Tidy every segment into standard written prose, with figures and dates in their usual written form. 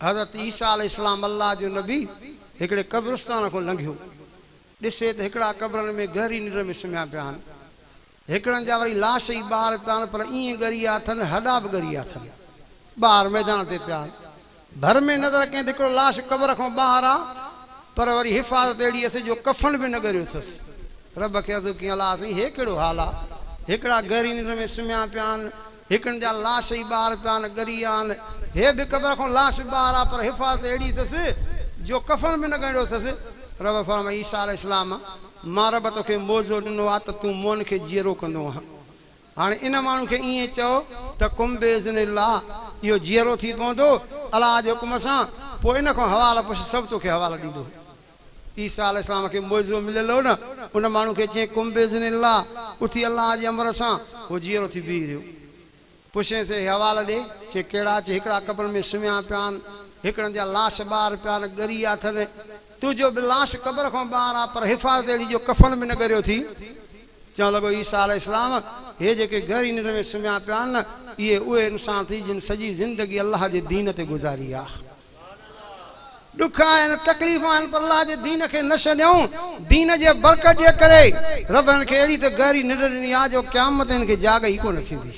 حضرت عيسيٰ عليه السلام الله جو نبي هڪڙي قبرستان کان لنگهيو. ڏسي ته هڪڙا قبرن ۾ گهري ننڊ ۾ سمهيا پيا آهن. هڪڙن جا وري لاش ئي ٻاهر پيا آهن پر ائين ڳري ويا اٿن هڏا به ڳري ويا اٿن. ٻاهر ميدان تي پيا آهن. ڀر ۾ نظر ڪئين ته هڪڙو لاش قبر کان ٻاهر آ پر وري حفاظت اهڙي اٿس جو ڪفن به نه ڳريو اٿس. رب کي عرض ڪيائين الله سائين هي ڪهڙو حال آ. هڪڙا گهري ننڊ ۾ سمهيا پيا آهن. هڪڙن جا لاش ئي ٻاهر پيا آهن، ڳري ويا آهن. هي به قبر کان لاش ٻاهر آ، پر حفاظت اهڙي اٿس جو ڪفن به نه ڳنڍيو اٿس. رب فرمايو، عيسيٰ عليه السلام! مان رب توکي معجزو ڏنو آ ته تون مئن کي جيئرو ڪندو آهين. هاڻي ان ماڻهو کي ائين چئو ته قم باذن الله، اهو جيئرو ٿي پوندو، الله جي حڪم سان، پوء ان کان حوال پڇ، سڀ توکي حوال ڏيندو. عيسيٰ عليه السلام کي معجزو مليل هو نه، ان ماڻهو کي چيائين قم باذن الله، اٿي الله جي امر سان، هو جيئرو ٿي بيهي رهيو. پڇيس هي حوال ڏي، چي ڪهڙا؟ چي هڪڙا قبرن ۾ سمهيا پيا آهن، هڪڙن جا لاش ٻاهر پيا آهن، ڳري ويا اٿن، تنهنجو به لاش قبر کان ٻاهر آ، پر حفاظت اهڙي جو ڪفن به نه ڳريو ٿي. چوڻ لڳو عيسيٰ عليه السلام، هي جيڪي گهري ننڊ ۾ سمهيا پيا آهن نه، اهي اهي انسان ٿي جن سڄي زندگي الله جي دين تي گذاري آ. ڏک آهن، تڪليفون آهن پر الله جي دين کي نه ڇڏيائون، دين جي برڪت جي ڪري رب هنن کي اهڙي ته گهري ننڊ ڏني آهي جو قيامت تائين هنن کي جاڳ ئي ڪونه ٿيندي.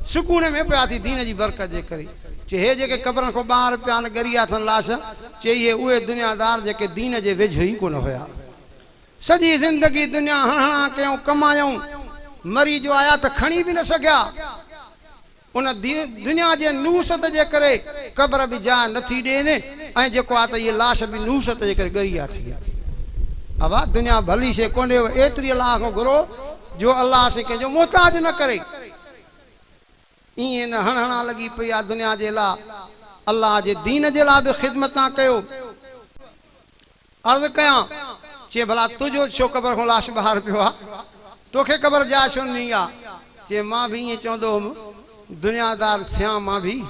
سڪون ۾ پيا ٿي دين جي برڪت جي ڪري. چي هي جيڪي قبرن کان ٻاهر پيا آهن ڳري ويا اٿن لاش، چي اهي اهي دنيادار جيڪي دين جي ويجهو ئي ڪونه هيا. سڄي زندگي دنيا هڻ هڻان ڪيائون ڪمايائون، مري جو آيا ته کڻي به نه سگهيا. ان دنيا جي نحوست جي ڪري قبر به جاء نه ٿي ڏين ۽ جيڪو آ ته اهي لاش به نحوست جي ڪري ڳري ويا ٿي ويا. ابا دنيا ڀلي شيء ڪونهي ايتري الله کان گهرو جو الله سين ڪنهن جو محتاج نه ڪري. ائين نه هڻ هڻان لڳي پئي آ دنيا جي لاء. الله جي دين جي لاء به خدمتان ڪيو. عرض ڪيان، چي ڀلا تنهنجو ڇو قبر کان لاش ٻاهر پيو آ؟ توکي قبر جاء ڇو نه ڏني آ؟ چي مان به ائين چوندو هوم، دنيادار ٿيان مان به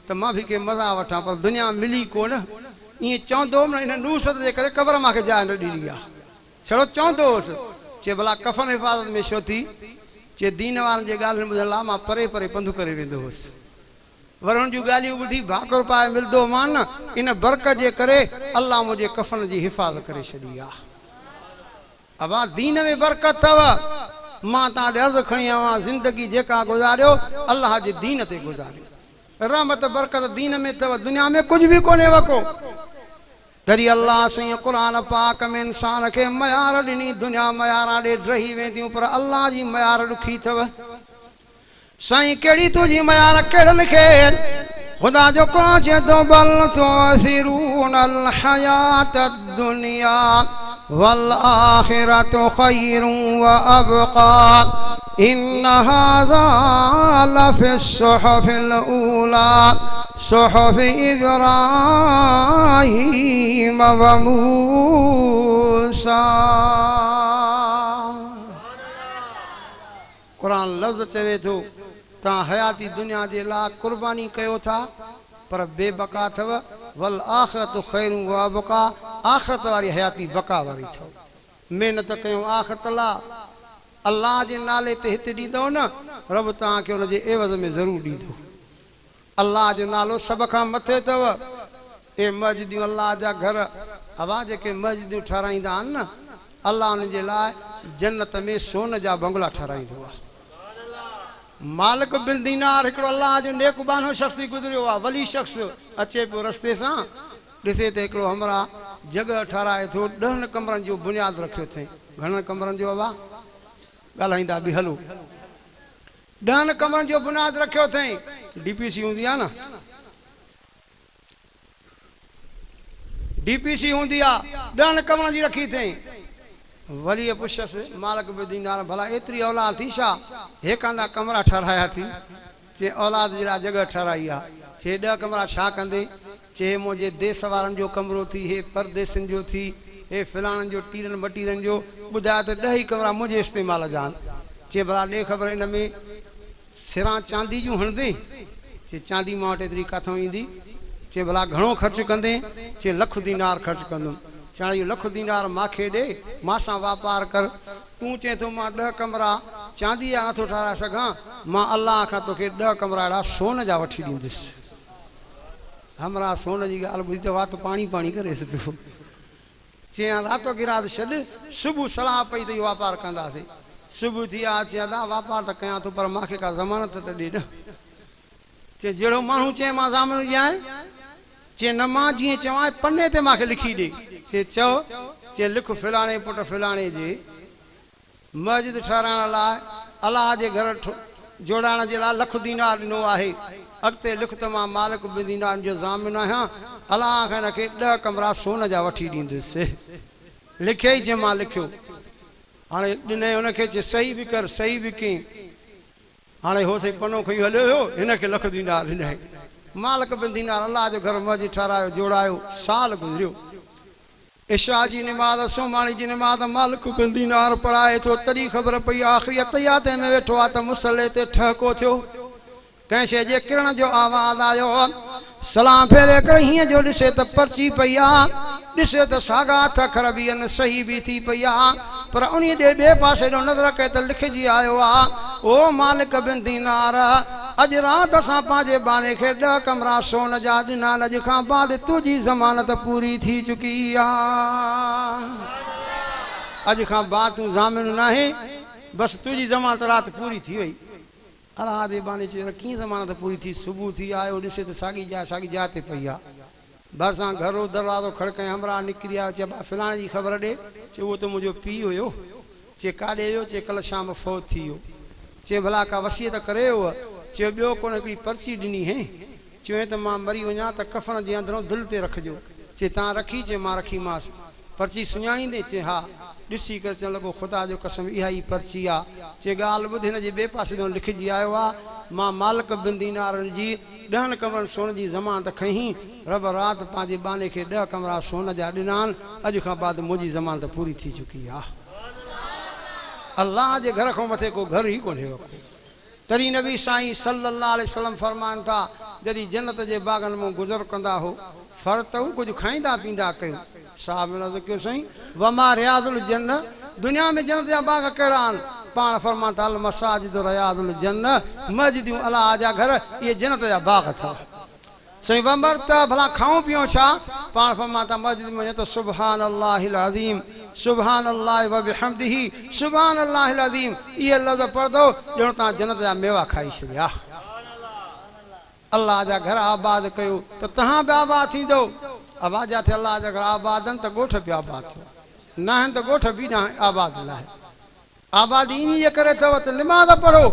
ته مان به ڪي مزا وٺان پر دنيا ملي ڪو نه. ائين چوندو هوم نه ان نحوست جي ڪري قبر مان کي جاء نه ڏني آ. ڇڙو چوندو هوس. چي ڀلا ڪفن حفاظت ۾ ڇو ٿي؟ چي دين وارن جي ڳالهين ٻڌڻ لاء مان پري پري پنڌ ڪري ويندو هوس. ورهن جون ڳالهيون ٻڌي ڀاڪر پائي ملدو مان نه، ان برڪت جي ڪري الله منهنجي ڪفن جي حفاظت ڪري ڇڏي آ. ابا دين ۾ برڪت اٿو. مان توهان ڏي عرض کڻي آيو آهيان زندگي جيڪا گذاريو الله جي دين تي گذاريو. رحمت برڪت دين ۾ اٿو دنيا ۾ ڪجهه به ڪونهي وڪو. تڏهن الله سائين قرآن پاڪ ۾ انسان کي ميار ڏني دنيا مياران ڏي ڊهي وينديون پر الله جي ميار ڏکي اٿو. سائين ڪهڙي تنهنجي ميار ڪهڙن کي خدا جو قرآن چئي ٿو بل تؤثرون الحياة الدنيا والآخرة خير وابقى ان هذا لفي الصحف الاولى صحف ابراهيم وموسى. قرآن لفظ چوي ٿو، توهان حياتي دنيا جي لاء قرباني ڪيو ٿا، پر بي بقا اٿو، والآخرة خير وابقيٰ، آخرت واري حياتي بقا واري اٿو. محنت ڪيو آخرت لاء، الله جي نالي تي هتي ڏيندؤ نه، رب توهان کي ان جي عيوض ۾ ضرور ڏيندو. الله جو نالو سڀ کان مٿي اٿو. اي مسجديون الله جا گهر، اوهان جيڪي مسجديون ٺهرائيندا آهن نه، الله انهن جي لاء جنت ۾ سون جا بنگلا ٺهرائيندو آهي. مالڪ بن دينار هڪڙو الله جو نيڪ ٻانهو شخص ٿي گذريو آهي، ولي شخص، اچي پيو رستي سان، ڏسي ته هڪڙو همراهه جڳهه ٺهرائي ٿو، ڏهن ڪمرن جو بنياد رکيو اٿئين. گهڻن ڪمرن جو ابا؟ ڳالهائيندا به هلو. ڏهن ڪمرن جو بنياد رکيو اٿئين. ڊي پي سي هوندي آ نه. ڊي پي سي هوندي آ. ڏهن ڪمرن جي رکي اٿئين. وليء پڇيس، مالڪ بن دينار ڀلا ايتري اولاد ٿي ڇا؟ هيڪاندا ڪمرا ٺهرايا ٿي؟ چي اولاد جي لاء جڳهه ٺهرائي آ. چي ڏهه ڪمرا ڇا ڪندين؟ چي هي منهنجي ديس وارن جو ڪمرو ٿي، هي پرديسين جو ٿي، هي فلاڻن جو ٽيرن ٻٽيرن جو، ٻڌايو ته ڏهه ئي ڪمرا منهنجي استعمال جا آهن. چي ڀلا ڏي خبر ان ۾ سران چاندي جون هڻندين؟ چي چاندي مان وٽ ايتري ڪاٿئون ايندي؟ چي ڀلا گهڻو خرچ ڪندين؟ چي لک دينار خرچ ڪندم. چاڻ اهو لک دينار مان کي ڏي، مان سان واپار ڪر. تون چئين ٿو مان ڏهه ڪمرا چانديء جا نٿو ٺهرائي سگهان، مان الله کان توکي ڏهه ڪمرا اهڙا سون جا وٺي ڏيندس. همراهه سون جي ڳالهه ٻڌي ته وات پاڻي پاڻي ڪريس پيو. چيائين راتوڪي رات ڇڏ، صبح صلاح پئي ته اهو واپار ڪنداسين. صبح ٿي آ، چيائين ادا واپار ته ڪيان ٿو پر مان کي ڪا ضمانت ته ڏي نه. چيائين جهڙو ماڻهو چئين مان ضامن ڏيانء؟ چيائين نه مان جيئن چوانء پني تي مان کي لکي ڏي. چيائين چئو. چيائين لک فلاڻي پٽ فلاڻي جي مسجد ٺهرائڻ لاء الله جي گهر جوڙائڻ جي لاء لک دينار ڏنو آهي. اڳتي لک ته مان مالڪ بن دينارن جو ضامن آهيان. الله کان هن کي ڏهه ڪمرا سون جا وٺي ڏيندس. لکيئي چيائين مان لکيو. هاڻي ڏنئي هن کي چيائين صحيح به ڪر صحيح به ڪيئين. هاڻي هو سائين پنو کڻي هليو ويو، هن کي لک دينار ڏنائين. مالڪ بن دينار الله جو گهر مسجد ٺهرايو، جوڙايو، سال گذريو. عشاء جي نماز، سومهاڻي جي نماز مالڪ بن دينار پڙهائي ٿو، تڏهن خبر پئي آخري التحيات ۾ ويٺو آ ته مصلي تي ٺهڪو ٿيو. ڪنهن شيء جي ڪرڻ جو آواز آيو. سلام ڦيري ڪري هيئن جو ڏسي ته پرچي پئي آ. ڏسي ته ساڳا هٿ اکر به ان صحيح به ٿي پئي آ. پر انهيء ڏي ٻئي پاسي ڏانهن نظر ڪئي ته لکجي آيو آ، او مالڪ بن دينار! اڄ رات اسان پنهنجي ٻانهي کي ڏهه ڪمرا سون جا ڏنا آهن، اڄ کان بعد تنهنجي ضمانت پوري ٿي چڪي آ. اڄ کان بعد تون ضامن ناهين، بس تنهنجي ضمانت رات پوري ٿي وئي. الله جي ٻانهي چيو، يار ڪيئن ضمانت پوري ٿي؟ صبح ٿي آيو، ڏسي ته ساڳي جاء ساڳي جاء تي پئي آ. ڀرسان گهر هو، دروازو کڙڪائين، همراهه نڪري آيو، چي ابا فلاڻي جي خبر ڏي. چي اهو ته منهنجو پيء هيو. چي ڪاڏي ويو؟ چي ڪلهه شام فوت ٿي ويو. چي ڀلا ڪا وصيت ڪري ويو هو؟ چيو ٻيو ڪونه هڪڙي پرچي ڏني هين. چيائين ته مان مري وڃان ته ڪفن جي اندرئون دل تي رکجو. چي تان رکي؟ چي مان رکيمانس. پرچي سڃاڻيندين؟ چي ها. ڏسي ڪري چوڻ لڳو خدا جو قسم اها ئي پرچي آ. چي ڳالهه ٻڌ هن جي ٻئي پاسي ڏانهن لکجي آيو آ، مان مالڪ بن دينارن جي ڏهن ڪمرن سون جي ضمانت کنئي، رب رات پنهنجي ٻانهي کي ڏهه ڪمرا سون جا ڏنا آهن، اڄ کان بعد منهنجي ضمانت پوري ٿي چڪي آ. الله جي گهر کان مٿي ڪو گهر ئي ڪونهي ڪو. تڏهن نبي سائين صلّي اللّٰه عليه وسلّم فرمائن ٿا، جڏهن جنت جي باغن مان گذر ڪندا هو، فرتعوا ڪجهه کائيندا پيئندا ڪيو. صحابين عرض ڪيو، سائين! وما رياض الجنّة، دنيا ۾ جنت جا باغ ڪهڙا آهن؟ پاڻ فرمائن ٿا، المساجد رياض الجنّة، مسجدون الله جا گهر، اهي جنت جا باغ اٿو. سائين ومرتع ڀلا کائون پيئون ڇا؟ پاڻ فرمائن ٿا مسجد ۾ وڃو ته سبحان الله العظيم سبحان الله وبحمده سبحان الله العظيم اهي لفظ پڙهندؤ ڄڻ توهان جنت جا ميوا کائي ڇڏيا. الله جا گهر آباد ڪيو ته توهان به آباد ٿيندؤ. ابا جاٿي الله جا گهر آباد آهن ته ڳوٺ به آباد ٿيو ناهن ته ڳوٺ به آباد ناهي. آبادي انهيء ڪري اٿو ته نماز پڙهو،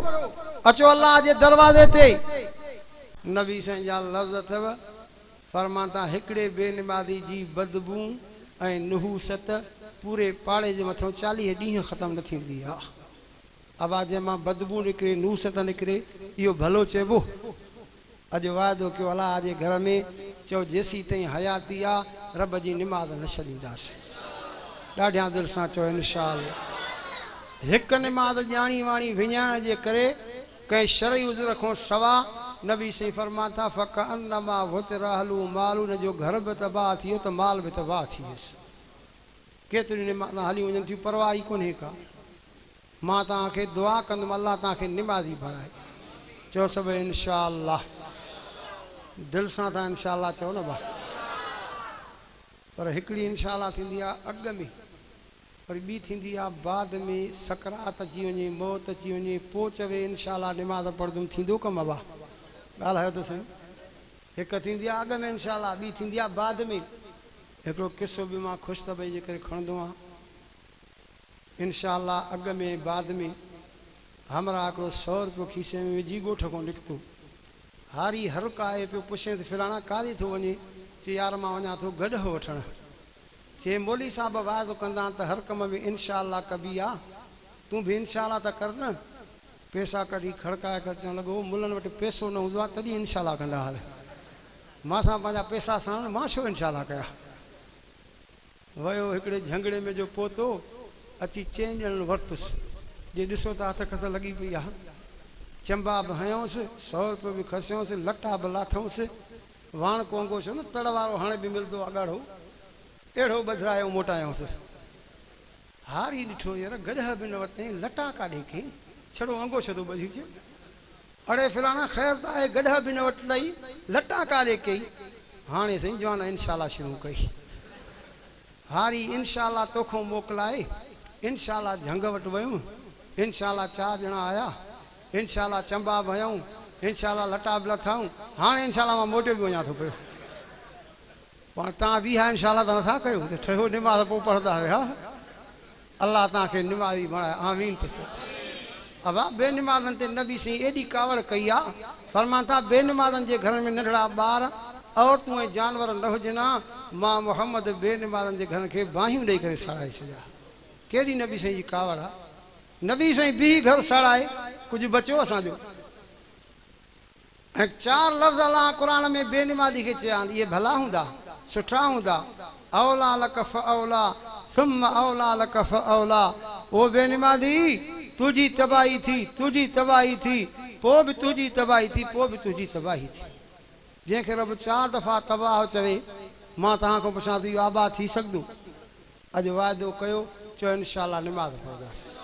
اچو الله جي دروازي تي. نبي سائين جا لفظ اٿو، فرمان ٿا هڪڙي بي نمازي جي بدبو ۽ نحوست پوري پاڙي جي مٿان 40 ڏينهن ختم نه ٿيندي آ. ابا جنهن مان بدبو نڪري نحوست نڪري اهو ڀلو چئبو؟ اڄ وعدو ڪيو الله جي گهر ۾ چئو جيسيتائين حياتي آ رب جي نماز نه ڇڏينداسين. ڏاڍيان دل سان چئو انشاء الله. هڪ نماز ڄاڻي واڻي وڃائڻ جي ڪري ڪنهن شرعي عذر کان سوا نبي سائين فرمان ٿا فڪانما وتر اهله ماله ان جو گهر به تباهه ٿي ويو ته مال به تباهه ٿي ويس. ڪيتريون نمازان هليون وڃن ٿيون پرواهه ئي ڪونهي ڪا. مان توهان کي دعا ڪندم الله توهان کي نمازي بڻائي. چئو سڀ انشاء الله. دل سان ٿا انشاء الله چئو نه ڀا. پر هڪڙي انشاء الله ٿيندي آ اڳ ۾ وري ٻي ٿيندي آ بعد ۾ سڪرات اچي وڃي موت اچي وڃي پو چوي انشاء الله نماز پڙهندم ٿيندو ڪم ابا ڳالهايو ته سهي هڪ ٿيندي آ اڳ ۾ انشاء الله ٻي ٿيندي آ بعد ۾. هڪڙو قصو به مان خوش طبعي جي ڪري کڻندو آهان. انشاء الله اڳ ۾ بعد ۾ همراهه هڪڙو سئو رپيو کيسي ۾ وجهي ڳوٺ کان نڪتو. هاري هر ڪاهي پيو پڇيس فلاڻا ڪاڏي ٿو وڃين؟ چي يار مان وڃان ٿو گڏهه وٺڻ. چي مولوي صاحب وعظ ڪندا آهن ته هر ڪم ۾ انشاء الله ڪبي آ، تون به انشاء الله ته ڪر نه. پيسا ڪڍي کڙڪائي ڪري چوڻ لڳو ملن وٽ پيسو نه هوندو آ تڏهن انشاء الله ڪندا هل. مان سان پنهنجا پيسا ساڻ مان ڇو انشاء الله ڪيان. ويو هڪڙي جهنگڙي ۾ جو پهتو، اچي چئن ڄڻن ورتس. جي ڏسو ته هٿ کس لڳي پئي آ. چنبا به هنيائونس، سئو رپيو به کسيائونس، لٽا به لاٿائونس. واڻ ڪونگو ڇو نه تڙ وارو هاڻي به ملندو آ ڳاڙهو. اهڙو ٻڌرايو موٽايائونس. هاري ڏٺو ير گڏهه به نه ورتائين، لٽا ڪاڏي ڪئين؟ ڇڙو انگوڇو ٿو ٻڌي اچي. اڙي فلاڻا خير ته آهي گڏهه به نه ورتائين، لٽا ڪاڏي ڪئين؟ هاڻي سائين جوان انشاء الله شروع ڪئي. هاري انشاء الله توکون موڪلائي انشاء الله جهنگ وٽ ويم. انشاء الله چار ڄڻا آيا. انشاء الله چنبا به هنيائون. انشاء الله لٽا به لٿائون. هاڻي انشاء الله مان موٽيو به وڃان ٿو پيو. پاڻ توهان به اها انشاء الله ته نٿا ڪيو ته ٺهيو نماز پوء پڙهنداسين ها الله توهان کي نمازي بڻائي آمين ته چئو. ابا بي نمازن تي نبي سائين ايڏي ڪاوڙ ڪئي آ فرمان ٿا بي نمازن جي گهرن ۾ ننڍڙا ٻار عورتون ۽ جانور نه هجن ها مان محمد بي نمازن جي گهرن کي باهيون ڏئي ڪري ساڙائي ڇڏيان ها ڪيڏي نبي سائين جي ڪاوڙ آ نبي سائين بيهي گهر ساڙائي ڪجهه بچيو اسان جو. ۽ چار لفظ الله قرآن ۾ بي نمازي کي چيا آهن، اهي ڀلا هوندا، سٺا هوندا، اوليٰ لڪ فاوليٰ، ثم اوليٰ لڪ فاوليٰ، او بي نمازي! تنهنجي تباهي ٿي، تنهنجي تباهي ٿي، پوء به تنهنجي تباهي ٿي، پوء به تنهنجي تباهي ٿي. جنهن کي رب چار دفعا تباهه چوي، مان توهان کان پڇان ٿو اهو آباد ٿي سگهندو؟ اڄ وعدو ڪيو، چئو انشاء الله نماز پڙهنداسين.